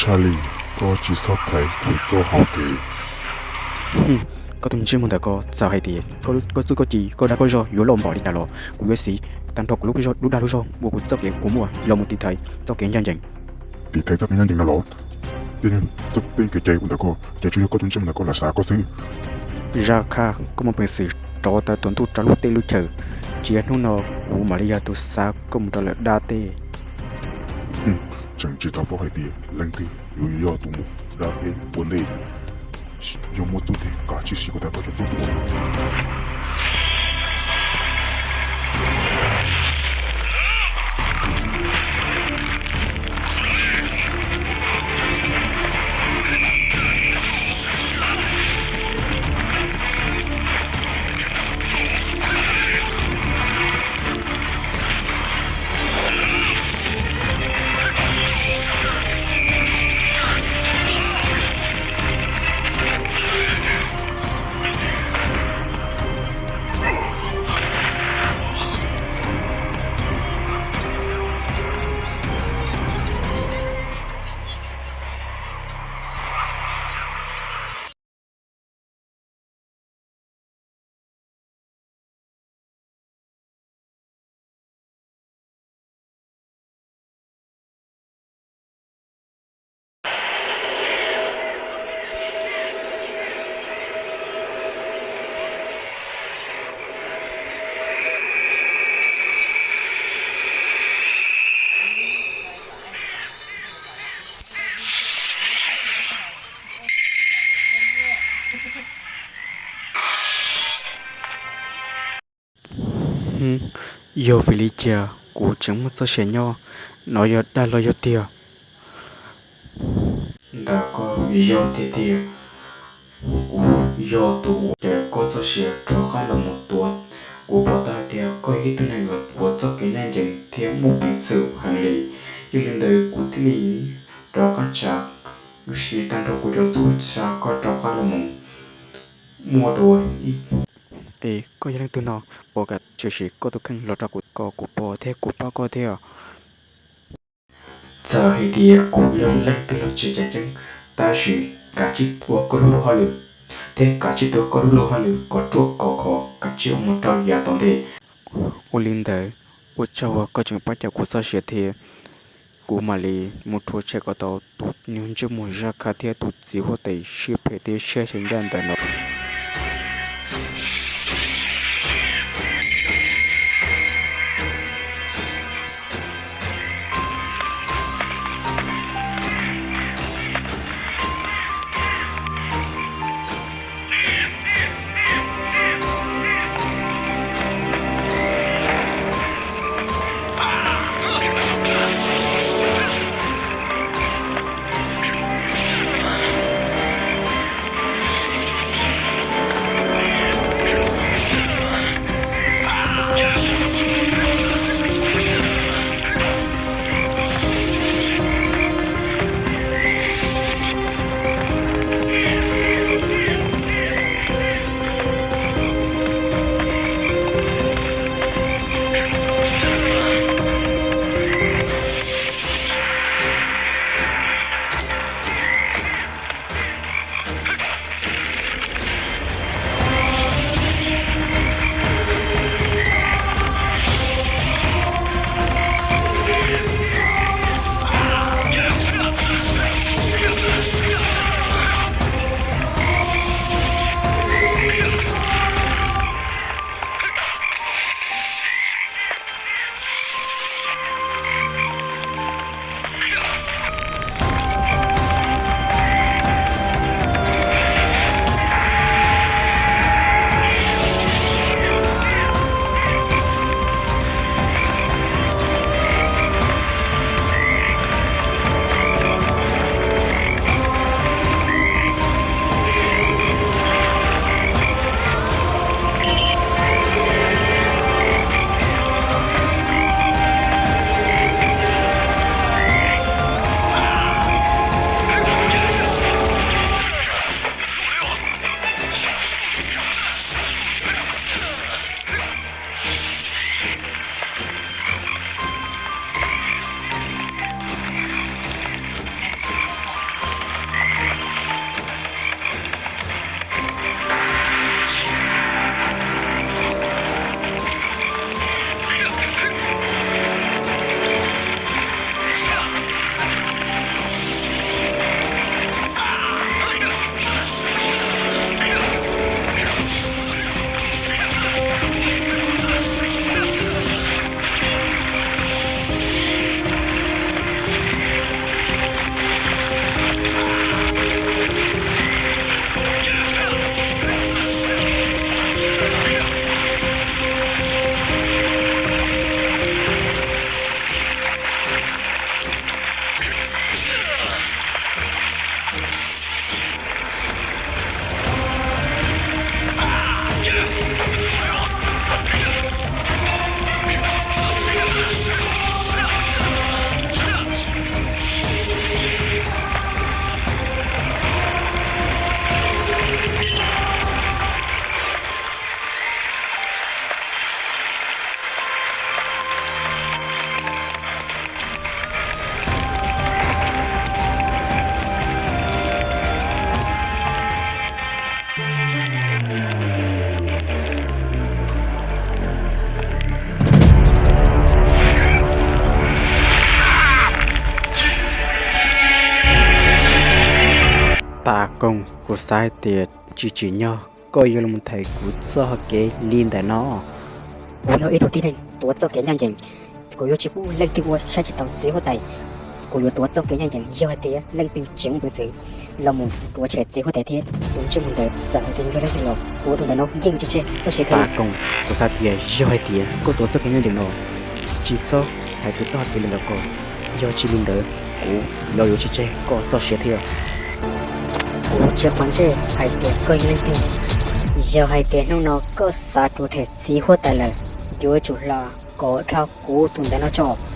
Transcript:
Charlie, koj tsis txhob thaiv kuv txoj hau kev. Koj tus ntsej muag ntawm koj, txawm hais tias koj txuj koj ci koj dag koj zog yuav loj npaum li cas los kuv yuav siv tag nrho kuv lub dag lub zog ua kuv txoj kev kua muag los mus tiv thaiv txoj kev ncaj ncees. Tiv thaiv txoj kev ncaj ncees no los? Tej kev cai ntawm koj ces tsuas yog koj tus ntsej muag ntawm koj lam xav koj xwb. Zaj Khaj, koj muaj peev xwm rov tawm tus ntuj rau lub teb lub chaw, cia hnub no kuv mam li yog tus xa koj mus rau lawv dab teb. Tseem tsis tau paub hais tias leej twg yuav yog tus mus dab teb ua ntej. Yog muaj txuj tiag kav tsij siv kom tag koj cov txuj tua. Yog vim li cas kuv tseem muaj txoj sia nyob? Nov yog dag los yog tiag? Ntawm koj vim yog tiag tiag, kuv yog tus uas cawm koj txoj sia rov qab los mus tuav. Kuv pom tau hais tias koj yog ib tug neeg uas ua txoj kev ncaj ncees thiab muaj peev xwm heev li. Yog li ntawd kuv thiaj li rov qab tsa, kuv siv tag nrho kuv cov txuj xa koj rov qab los mus muaj dua ib. Es koj yog leej twg no? Puas kam tshwm sim koj tus kheej los rau kuv kom kuv pom thiab kuv pab koj thiab? Txawm hais tias kuv yog leej twg los tsis tseem ceeb, tab sis kav tsij ua koj lub luag hauj lwm, thiab kav tsij tua koj lub luag hauj lwm kom ruaj kom khov, kav tsij ua mus rau yav tom ntej. Ua li ntawd, ua tsaug uas koj tseem pab cawm kuv txoj sia thiab. Kuv mam li mus rhuav tshem kom tau tus nyuag ntsej muag Zaj Khaj thiab tus txiv huab tais siab phem thiab siab xyaw ncaj ntawm no. Tam Koog, kuv xav hais tias tsis tsim nyog koj yuav los thaiv kuv txoj hau kev li ntawm no. Kuv yog ib tug tib neeg tuav txoj kev ncaj ncees, kuv yuav tsis pub leej twg ua saib tsis taus txiv huab tais. Kuv yuav tuav txoj kev ncaj ncees, yog hais tias leej twg tseem muaj peev xwm los mus rhuav tshem txiv huab tais thiab tus ntsej muag ntawd, txawm hais tias yog leej twg los, kuv tus ntawm no yeej tsis tseg txoj sia thiab. Tam Koog, kuv xav tias yog hais tias koj tuav txoj kev ncaj ncees no, tsis txhob thaiv kuv txoj hau kev li ntawm ko, yog tsis li ntawd kuv los yuav tsis tseg koj txoj sia thiab. Kuv tsis quav ntsej hais tias koj yog leej twg. Yog hais tias hnub no koj xav rhuav tshem txiv huab tais lawm, yuav tsum hla kom dhau kuv tus ntawm no tso.